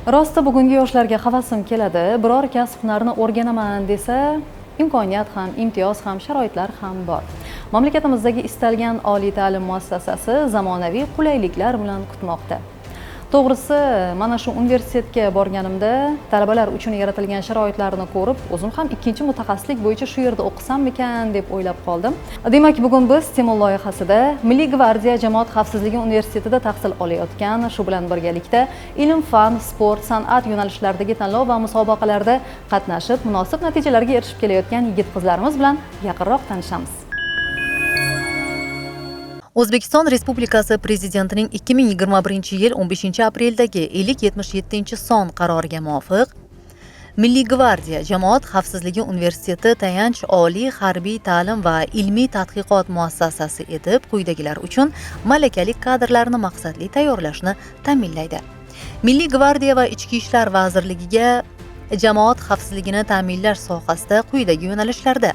Rosti bugungi yoshlarga havasim keladi. Biror kasb hunarni o'rganaman desa, imkoniyat ham, imtiyoz ham, sharoitlar ham bor. Mamlakatimizdagi istalgan oliy ta'lim muassasasi zamonaviy qulayliklar bilan kutmoqda. To'g'risi, mana shu universitetga borganimda talabalar uchun yaratilgan sharoitlarni ko'rib, o'zim ham ikkinchi mutaxassislik bo'yicha shu yerda o'qisammikan deb o'ylab qoldim. Demak, bugun biz Stimul loyihasida Milliy gvardiya jamoat xavfsizligi universitetida tahsil olayotgan, shu bilan birgalikda ilm, fan, sport, san'at yo'nalishlaridagi tanlov va musobaqalarda qatnashib, munosib natijalarga erishib kelayotgan yigit-qizlarimiz bilan yaqinroq tanishamiz. O'zbekiston Respublikasi Prezidentining 2021-yil 15-apreldagi 5077-son qaroriga muvofiq Milliy gvardiya jamoat xavfsizligi universiteti tayanch oliy harbiy ta'lim va ilmiy tadqiqot muassasasi etib quyidagilar uchun malakali kadrlarni maqsadli tayyorlashni ta'minlaydi. Milliy gvardiya va Ichki ishlar vazirligiga jamoat xavfsizligini ta'minlash sohasida quyidagi yo'nalishlarda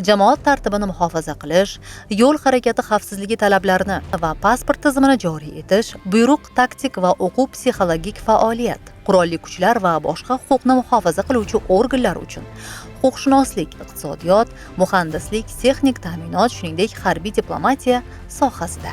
jamoat tartibini muhofaza qilish, yo'l harakati xavfsizligi talablarini va pasport tizimini joriy etish, buyruq taktik va o'quv psixologik faoliyat, qurolli kuchlar va boshqa huquqni muhofaza qiluvchi organlar uchun huquqshunoslik, iqtisodiyot, muhandislik, texnik ta'minot, shuningdek harbiy diplomatiya sohasida.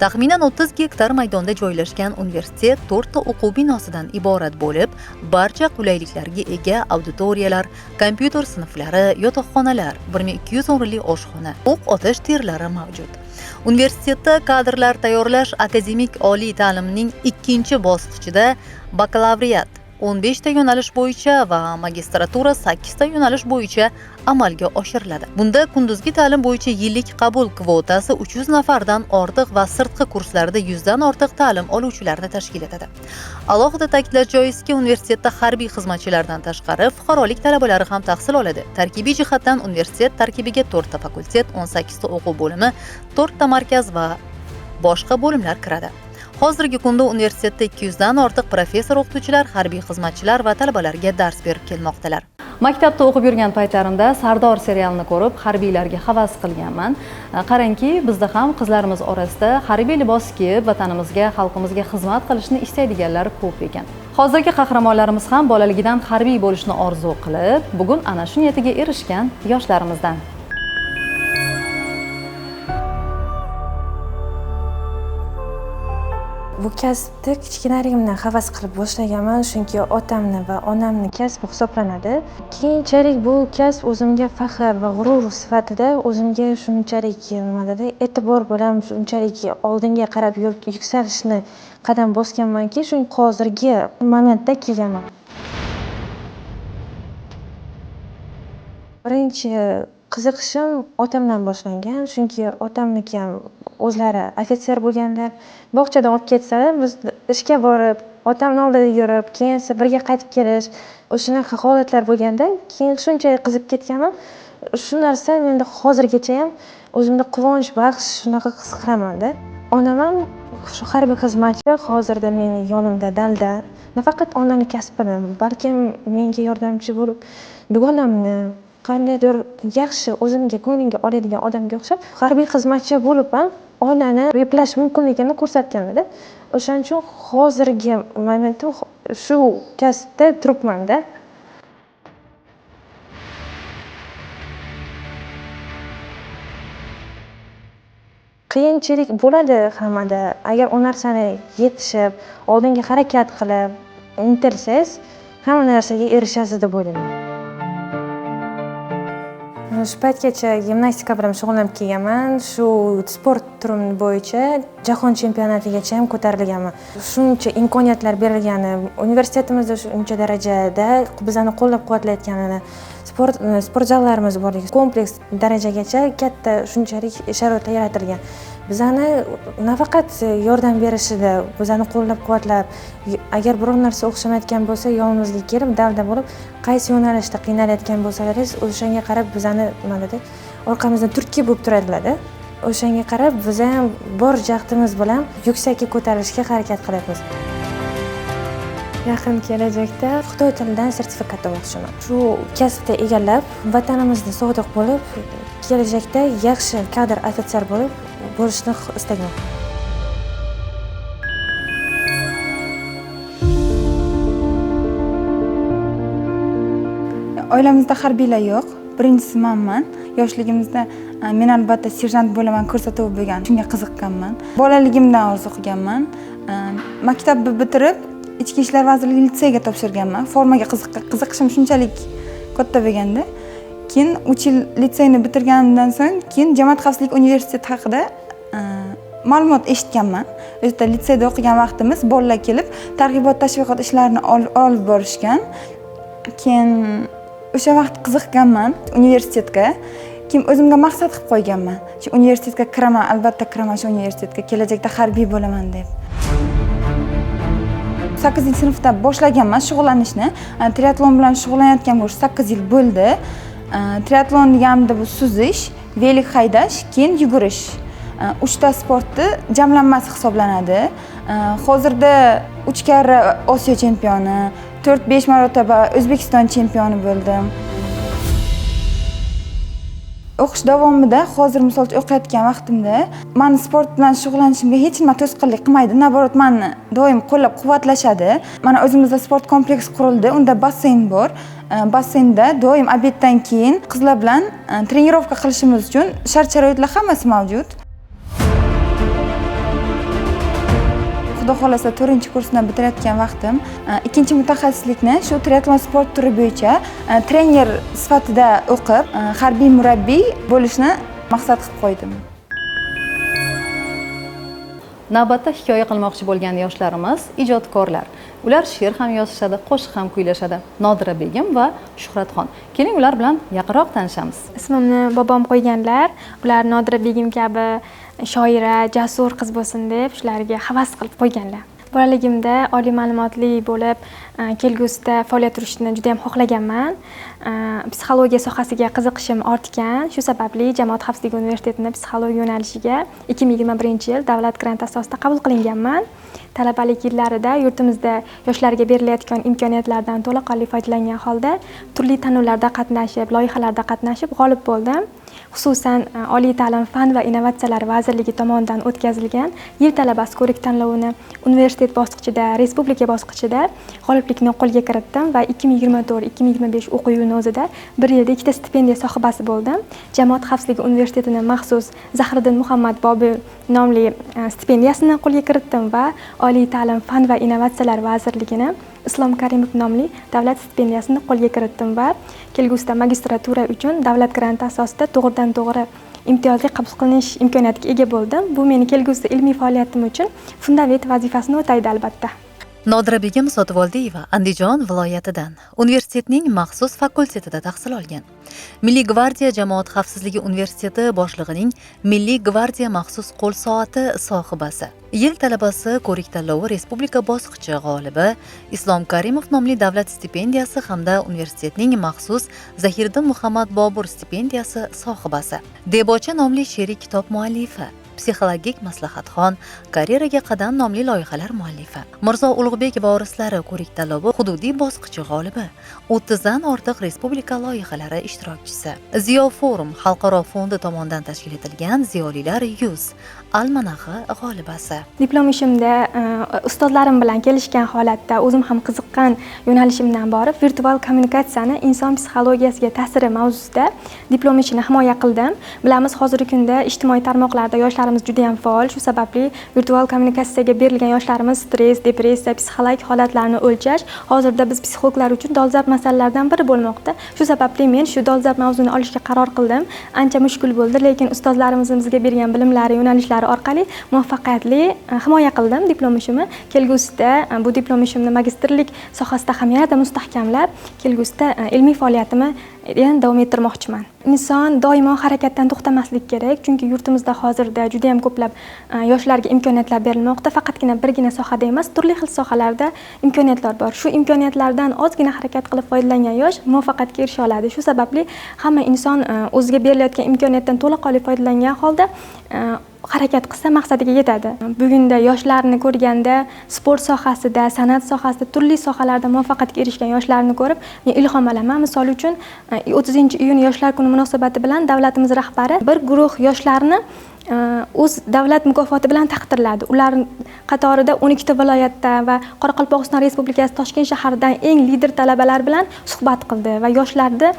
Taxminan 30 gektar maydonda joylashgan universitet 4 ta o'quv binosidan iborat bo'lib, barcha qulayliklarga ega auditoriyalar, kompyuter sinflari, yotoqxonalar, 1200 o'rinli oshxona, o'q otish terlari mavjud. Universitetda kadrlar tayyorlash akademik oliy ta'limning ikkinchi bosqichida bakalavriat 15 ta yo'nalish bo'yicha va magistratura 8 ta yo'nalish bo'yicha amalga oshiriladi. Bunda kunduzgi ta'lim bo'yicha yillik qabul kvotasi 300 nafardan ortiq va sirtqi kurslarda 100 dan ortiq ta'lim oluvchilarni tashkil etadi. Alohida ta'kidlash joizki, universitetda harbiy xizmatchilardan tashqari fuqarolik talabalari ham tahsil oladi. Tarkibiy jihatdan universitet tarkibiga 4 ta fakultet, 18 ta o'quv bo'limi, 4 ta markaz va boshqa bo'limlar kiradi. Hozirgi kunda universitetda 200 dan ortiq professor o'qituvchilar, harbiy xizmatchilar va talabalarga dars berib kelmoqdalar. Maktabda o'qib yurgan paytlarimda Sardor serialini ko'rib, harbiylarga havas qilganman. Qarangki, bizda ham qizlarimiz orasida harbiy libos kiyib, vatanimizga, xalqimizga xizmat qilishni istaydiganlar ko'p ekan. Hozirgi qahramonlarimiz ham bolaligidan harbiy bo'lishni orzu qilib, bugun ana shu niyatiga erishgan yoshlarimizdan. Bu kasbni kichkinaligimdan havas qilib boshlaganman, chunki otamni va onamni kasbi hisoblanadi. Keyinchalik bu kasb o'zimga faxr va g'urur sifatida o'zimga shunchalik nimadada e'tibor bilan shunchalik oldinga qarab yuksalishni qadam bosganmanki, shu hozirgi momentda kelganman. Birinchi qiziqishim otamdan boshlangan, chunki otamniki ham o'zlari ofitser bo'lganlar. Bog'chadan olib ketsalar, biz ishga borib, otamni oldida yurib, keyin esa birga qaytib kelish, o'shanaqa holatlar bo'lganda, keyin shunchalik qizib ketganman. Shu narsa menda hozirgacha ham o'zimda quvonch, baxsh shunaqa his qilamanda. Onam ham shu harbiy xizmatchi, hozirda meni yonimda dalda. Nafaqat onani kasbini, balkim menga yordamchi bo'lib, dugonamni qandaydir yaxshi o'zimga ko'nglimga oladigan odamga o'xshab harbiy xizmatchi bo'lib ham oilani eplash mumkinligini ko'rsatganida. O'shaning uchun hozirgi momentda shu kasbda turibman-da. Qiyinchilik bo'ladi hammada. Agar u narsani yetishib, oldinga harakat qilib, intilsangiz, hamma narsaga erishasiz deb o'ylayman. Shu paytgacha gimnastika bilan shug'ullanib kelganman. Shu sport turim bo'yicha jahon chempionatigacha ham ko'tarilganman. Shuncha imkoniyatlar berilgani, universitetimizda shuncha darajada bizani qo'llab-quvvatlayotganini, sport zallarimiz borligi, kompleks darajagacha katta shunchalik sharoitlar yaratilgan. Bizani nafaqat yordam berishida, bizani qo'llab-quvvatlab, agar biror narsa o'xshamayotgan bo'lsa, yonimizga kelib, dalda bo'lib, qaysi yo'nalishda qiynalayotgan bo'lsalaringiz, o'shanga qarab bizani nimadada orqamizdan turtki bo'lib turadilar-da. O'shanga qarab biz ham bor jahdimiz bilan yuksakka ko'tarilishga harakat qilyapmiz. Yaqin kelajakda xitoy tilidan sertifikat olmoqchiman. Shu kasbda egallab, vatanimizga sodiq bo'lib, kelajakda yaxshi kadr ofitser bo'lib bo'lishni istayman. Oilamizda harbiylar yo'q. Birinchisi manman. Yoshligimizda men albatta serjant bo'laman ko'rsatuv bo'lgan. Shunga qiziqqanman. Bolaligimdan orzu qilganman. Maktabni bitirib, Ichki ishlar vazirligi litseyga topshirganman. Formaga qiziqishim shunchalik katta bo'lganda. Keyin 3 yil litseyni bitirganimdan so'ng, keyin Jamoat xavfsizlik universiteti haqida ma'lumot eshitganman. O'zida litseyda o'qigan vaqtimiz bolalar kelib targ'ibot tashviqot ishlarini olib borishgan. Keyin o'sha vaqt qiziqqanman universitetga. Keyin o'zimga maqsad qilib qo'yganman. Shu universitetga kiraman, albatta kiraman shu universitetga, kelajakda harbiy bo'laman deb. 8-sinfda boshlaganman shug'ullanishni. Triatlon bilan shug'ullanayotganimga уже 8 yil bo'ldi. Triatlon deganimda bu suzish, velik haydash, keyin yugurish. 3 ta sportni jamlanmasi hisoblanadi. Hozirda 3 karra Osiyo chempioni, 4-5 marotaba O'zbekiston chempioni bo'ldim. O'qish davomida, hozir misol uchun o'qiyotgan vaqtimda mani sport bilan shug'ullanishimga hech nima to'sqinlik qilmaydi. Наоборот, mani doim qo'llab-quvvatlashadi. Mana o'zimizda sport kompleks qurildi, unda basseyn bor. Basseynda doim обед dan keyin qizlar bilan тренировка qilishimiz uchun shart-sharoitlar hammasi mavjud. Xudo xohlasa 4-kursni bitirayotgan vaqtim ikkinchi mutaxassislikni shu triatlon sport turi bo'yicha trener sifatida o'qib, harbiy murabbiy bo'lishni maqsad qilib qo'ydim. Navbatda hikoya qilmoqchi bo'lgan yoshlarimiz ijodkorlar. Ular she'r ham yozishadi, qo'shiq ham kuylashadi. Nodira Begim va Shuhratxon. Keling, ular bilan yaqinroq tanishamiz. Ismimni bobom qo'yganlar. Ular Nodira Begim kabi shoira, jasur qiz bo'lsin deb shularga havas qilib qo'yganlar. Bolaligimda oliy ma'lumotli bo'lib, kelgusida faoliyat yuritishni juda ham xohlaganman. Psixologiya sohasiga qiziqishim ortgan. Shu sababli Jamoat xavfsizligi universitetini psixologiya yo'nalishiga 2021-yil davlat granti asosida qabul qilinganman. Talabalik yillarida yurtimizda yoshlarga berilayotgan imkoniyatlardan to'laqonli foydalangan holda turli tanlovlarda qatnashib, loyihalarda qatnashib g'olib bo'ldim. Xususan, Oliy ta'lim, fan va innovatsiyalar vazirligi tomonidan o'tkazilgan Yil talabasi ko'rik tanlovini universitet bosqichida, respublika bosqichida g'oliblikni qo'lga kiritdim va 2024-2025 o'quv yilini o'zida bir yilda 2 ta stipendiya sohibasi bo'ldim. Jamoat xavfsizligi universitetini maxsus Zahiriddin Muhammad Bobur nomli stipendiyasini qo'lga kiritdim va Oliy ta'lim, fan va innovatsiyalar vazirligini Islom Karimov nomli davlat stipendiyasini qo'lga kiritdim va kelgusida magistratura uchun davlat granti asosida to'g'ridan to'g'ri imtiyozli qabul qilinish imkoniyatiga ega bo'ldim. Bu meni kelgusida ilmiy faoliyatim uchun fundament vazifasini o'taydi albatta. Nodira Begim Sotivoldiyeva Andijon viloyatidan, universitetning maxsus fakultetida tahsil olgan. Milliy gvardiya Jamoat xavfsizligi universiteti boshlig'ining Milliy gvardiya maxsus qo'l soati sohibasi. Yil talabasi ko'rik tanlovi respublika bosqichi g'olibi, Islom Karimov nomli davlat stipendiyasi hamda universitetning maxsus Zahiriddin Muhammad Bobur stipendiyasi sohibasi. Debocha nomli she'riy kitob muallifi. Psixologik maslahatxon, karyeraga qadam nomli loyihalar muallifi. Mirzo Ulug'bek vorislari ko'rik tanlovi hududiy bosqichi g'olibi, 30 dan ortiq respublika loyihalari ishtirokchisi. Ziyo Forum xalqaro fondi tomonidan tashkil etilgan Ziyolilar 100 almanaxi g'olibasi. Diplom ishimda ustozlarim bilan kelishgan holatda o'zim ham qiziqqan yo'nalishimdan borib, virtual kommunikatsiyani inson psixologiyasiga ta'siri mavzusida diplom ishini himoya qildim. Bilamiz, hozirgi kunda ijtimoiy tarmoqlarda yoshlarimiz juda ham faol. Shu sababli virtual kommunikatsiyaga berilgan yoshlarimiz stress, depressiya, psixologik holatlarni o'lchash hozirda biz psixologlar uchun dolzarb masalalardan biri bo'lmoqda. Shu sababli men shu dolzarb mavzuni olishga qaror qildim. Ancha mushkul bo'ldi, lekin ustozlarimizning bizga bergan bilimlari, yo'nalishlari orqali muvaffaqiyatli himoya qildim diplom ishimni. Kelgusida bu diplom ishimni magistrlik sohasida ham yanada mustahkamlab, kelgusida ilmiy faoliyatimni yana davom ettirmoqchiman. Inson doimo harakatdan to'xtamasligi kerak, chunki yurtimizda hozirda juda ham ko'plab yoshlarga imkoniyatlar berilmoqda. Faqatgina birgina sohada emas, turli xil sohalarda imkoniyatlar bor. Shu imkoniyatlardan ozgina harakat qilib foydalangan yosh muvaffaqiyatga erisha oladi. Shu sababli hamma inson o'ziga berilayotgan imkoniyatdan to'laqonli foydalangan holda harakat qilsa maqsadiga yetadi. Bugunda yoshlarni ko'rganda sport sohasida, san'at sohasida, turli sohalarda muvaffaqiyatga erishgan yoshlarni ko'rib men ilhom olaman. Misol uchun, 30-iyun yoshlar kuni munosabati bilan davlatimiz rahbari bir guruh yoshlarni o'z davlat mukofoti bilan taqdirladi. Ular qatorida 12 ta viloyatdan va Qoraqalpog'iston Respublikasi Toshkent shahridan eng lider talabalar bilan suhbat qildi va yoshlarni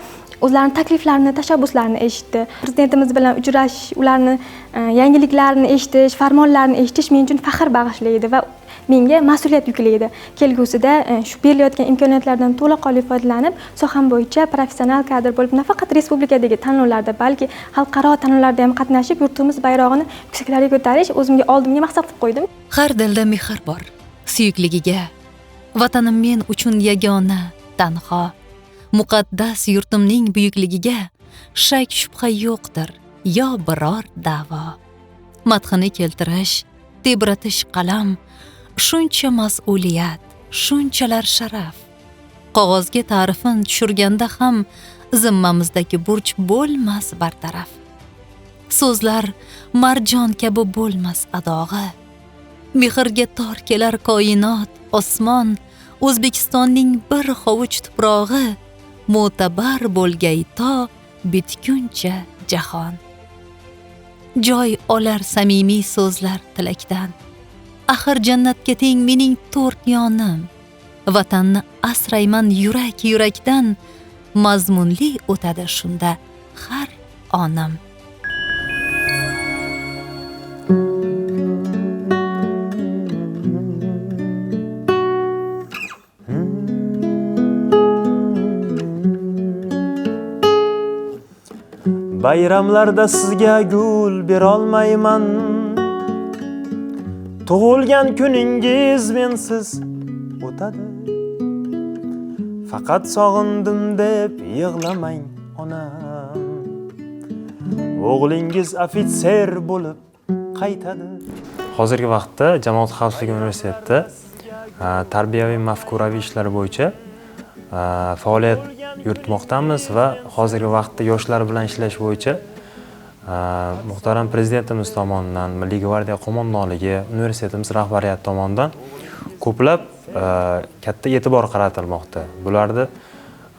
o'zlarining takliflarini, tashabbuslarini eshitdi. Prezidentimiz bilan uchrashish, ularni yangiliklarini eshitish, farmonlarini eshitish men uchun faxr bag'ishlaydi va menga mas'uliyat yuklaydi. Kelgusida shu berilayotgan imkoniyatlardan to'laqonli foydalanib, soham bo'yicha professional kadr bo'lib, nafaqat respublikadagi tanlovlarda, balki xalqaro tanlovlarda ham qatnashib, yurtimiz bayrog'ini yuksaklarga ko'tarish o'zimga oldimga maqsad qilib qo'ydim. Har dilda mehr bor suyukligiga. Vatanim men uchun yagona, tanho. Muqaddas yurtimning buyukligiga shak shubha yo'qdir, yo biror da'vo. Madhini keltirish, tebratish qalam, shuncha mas'uliyat, shunchalar sharaf. Qog'ozga ta'rifin tushirganda ham zimmamizdagi burch bo'lmas bartaraf. So'zlar marjon kabi bo'lmas adog'i. Mehrga tor kelar koinot, osmon, O'zbekistonning bir hovuch tuprog'i mo'tabar bo'lgay to bitguncha jahon. Joy olar samimiy so'zlar tilakdan. Axir jannatga teng mening to'rt yonim. Vatanni asrayman yurak yurakdan, mazmunli o'tadi shunda har onim. Bayramlarda sizga gul berolmayman. Tug'ilgan kuningiz mensiz o'tadi. Faqat sog'indim deb yig'lamang onam. O'g'lingiz ofitser bo'lib qaytadi. Hozirgi vaqtda Jamoat xavfsizligi universitetida tarbiyaviy mafkuraviy ishlar bo'yicha faoliyat yuritmoqdamiz va hozirgi vaqtda yoshlar bilan ishlash bo'yicha muhtaram prezidentimiz tomonidan, Milliy gvardiya qo'mondonligi, universitetimiz rahbariyati tomonidan ko'plab katta e'tibor qaratilmoqda. Bularni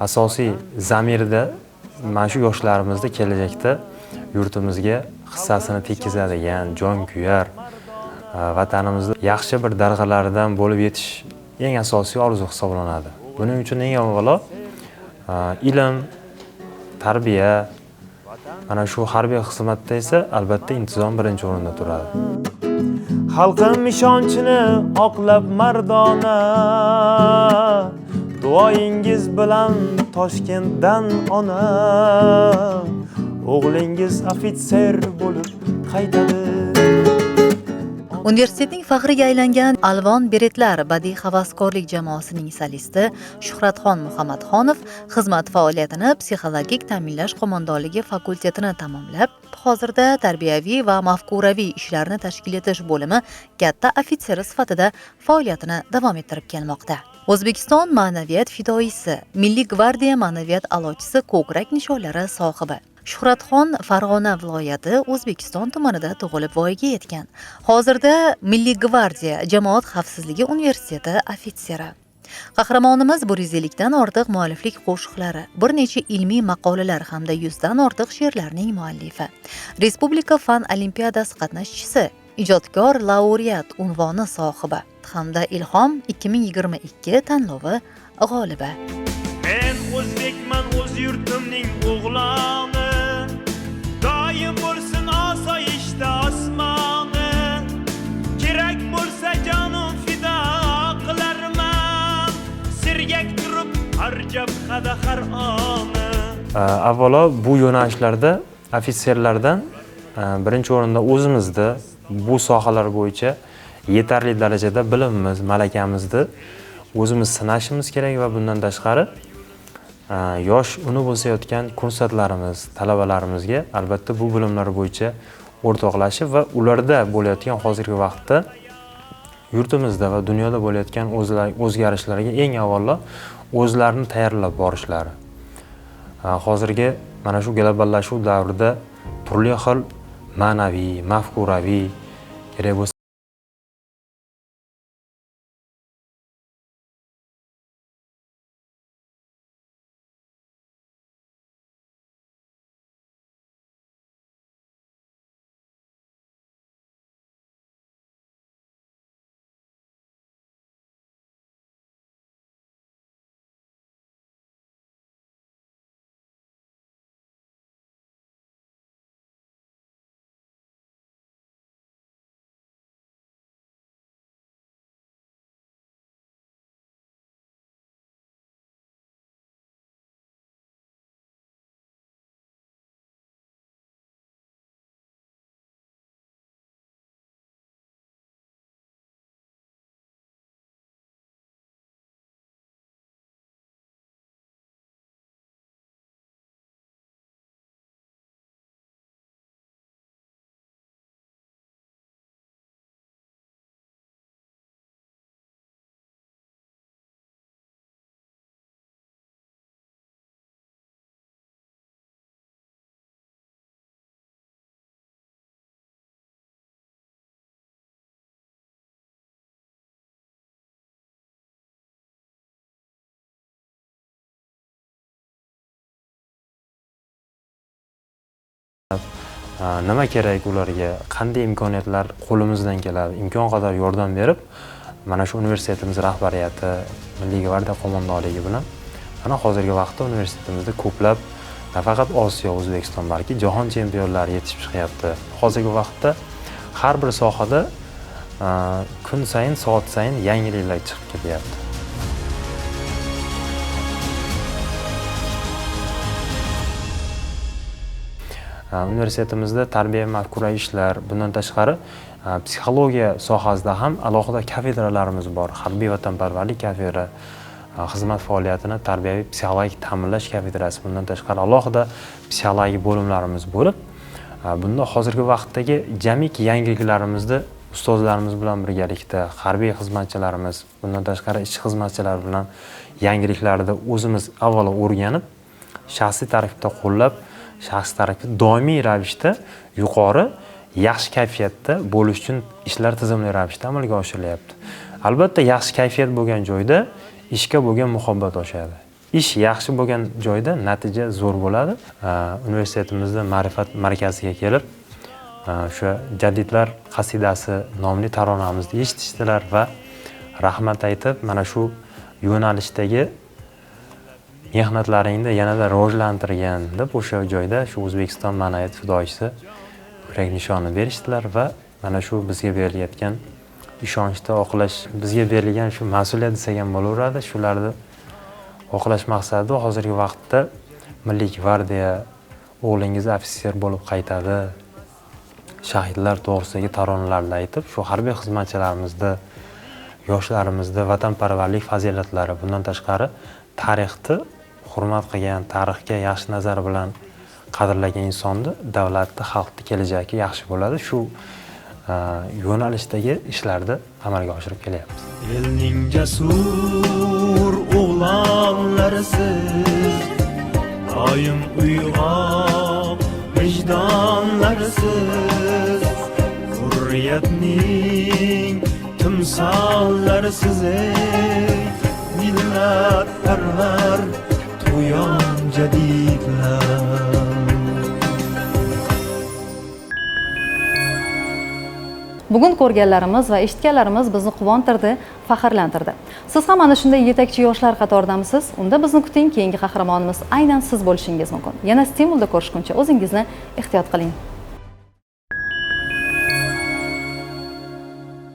asosiy zamirida mana shu yoshlarimizni kelajakda yurtimizga hissasini tekkizadigan, jonkuyar, vatanimizni yaxshi bir darg'alaridan bo'lib yetish eng asosiy orzu hisoblanadi. Buning uchun eng avvalo ilm, tarbiya, mana shu harbiy xizmatda esa albatta intizom birinchi o'rinda turadi. Xalqim ishonchini oqlab mardona, duoyingiz bilan Toshkentdan ona, o'g'lingiz ofitser bo'lib qaytadi. Universitetning faxriga aylangan Alvon beretlar badiiy havaskorlik jamoasining solisti Shuhratxon Muhammadxonov xizmat faoliyatini psixologik ta'minlash qo'mondonligi fakultetini tamomlab, hozirda tarbiyaviy va mafkuraviy ishlarni tashkil etish bo'limi katta ofitseri sifatida faoliyatini davom ettirib kelmoqda. O'zbekiston ma'naviyat fidoyisi, Milliy gvardiya ma'naviyat a'lochisi ko'krak nishonlari sohibi. Shuhratxon Farg'ona viloyati O'zbekiston tumanida tug'ilib voyaga yetgan. Hozirda Milliy gvardiya Jamoat xavfsizligi universiteti ofitseri. Qahramonimiz 150 dan ortiq mualliflik qo'shiqlari, bir necha ilmiy maqolalar hamda 100 dan ortiq she'rlarning muallifi. Respublika fan olimpiadasi qatnashchisi, ijodkor laureat unvoni sohibi hamda Ilhom 2022 tanlovi g'olibi. Men o'zbekman, o'z yurtimning o'g'loni. Doim bo'lsin osoyishta osmoni. Kerak bo'lsa jonim fido qilarman. Sirgak turib har jabhada har oni. Avvalo bu yo'nalishlarda ofitserlardan birinchi o'rinda o'zimizda bu sohalar bo'yicha yetarli darajada bilimimiz, malakamizni o'zimiz sinashimiz kerak va bundan tashqari yosh unib o'sayotgan kursantlarimiz, talabalarimizga albatta bu bilimlar bo'yicha o'rtoqlashib va ularda bo'layotgan hozirgi vaqtda yurtimizda va dunyoda bo'layotgan o'zgarishlarga eng avvalo o'zlarini tayyorlab borishlari. Hozirgi mana shu globallashuv davrida turli xil ma'naviy, mafkuraviy kerak bo'lsa Nima kerak ularga, qanday imkoniyatlar qo'limizdan keladi, imkon qadar yordam berib, mana shu universitetimiz rahbariyati, Milliy gvardiya qo'mondonligi bilan mana hozirgi vaqtda universitetimizda ko'plab nafaqat Osiyo, O'zbekiston, balki jahon chempionlari yetishib chiqyapti. Hozirgi vaqtda har bir sohada kun sayin, soat sayin yangiliklar chiqib kelyapti. Universitetimizda tarbiya mafkuraviy ishlar, bundan tashqari psixologiya sohasida ham alohida kafedralarimiz bor. Harbiy vatanparvarlik kafedra, xizmat faoliyatini tarbiyaviy psixologik ta'minlash kafedrasi, bundan tashqari alohida psixologik bo'limlarimiz bo'lib, bunda hozirgi vaqtdagi jamiki yangiliklarimizni ustozlarimiz bilan birgalikda harbiy xizmatchilarimiz, bundan tashqari ishchi xizmatchilar bilan yangiliklarni o'zimiz avvalo o'rganib, shaxsiy tarkibda qo'llab, shaxsiy tarkibda doimiy ravishda yuqori yaxshi kayfiyatda bo'lish uchun ishlar tizimli ravishda amalga oshirilyapti. Albatta, yaxshi kayfiyat bo'lgan joyda ishga bo'lgan muhabbat oshadi. Ish yaxshi bo'lgan joyda natija zo'r bo'ladi. Universitetimizda ma'rifat markaziga kelib, o'sha Jadidlar qasidasi nomli taronamizni eshitishdilar va rahmat aytib, mana shu yo'nalishdagi mehnatlaringni yanada rivojlantirgan deb o'sha joyda shu O'zbekiston ma'naviyat fidoyisi ko'krak nishoni berishdilar va mana shu bizga berilayotgan ishonchni oqlash, bizga berilgan shu mas'uliyat desak ham bo'laveradi, shularni oqlash maqsadida hozirgi vaqtda Milliy gvardiya o'g'lingiz ofitser bo'lib qaytadi, shahidlar to'g'risidagi taronalarni aytib, shu harbiy xizmatchilarimizda, yoshlarimizda vatanparvarlik fazilatlari, bundan tashqari tarixni hurmat qilgan, tarixga yaxshi nazar bilan qadrlagan insonni davlatni, xalqni kelajagi yaxshi bo'ladi. Shu yo'nalishdagi ishlarni amalga oshirib kelyapmiz. Elning jasur o'g'lonlarisiz, doim uyg'oq vijdonlarisiz, hurriyatning timsollarisiz, ey millatparvar tuyon jadidlar. Bugun ko'rganlarimiz va eshitganlarimiz bizni quvontirdi, faxrlantirdi. Siz ham ana shunday yetakchi yoshlar qatoridamisiz? Unda bizni kuting, keyingi qahramonimiz aynan siz bo'lishingiz mumkin. Yana Stimulda ko'rishguncha o'zingizni ehtiyot qiling.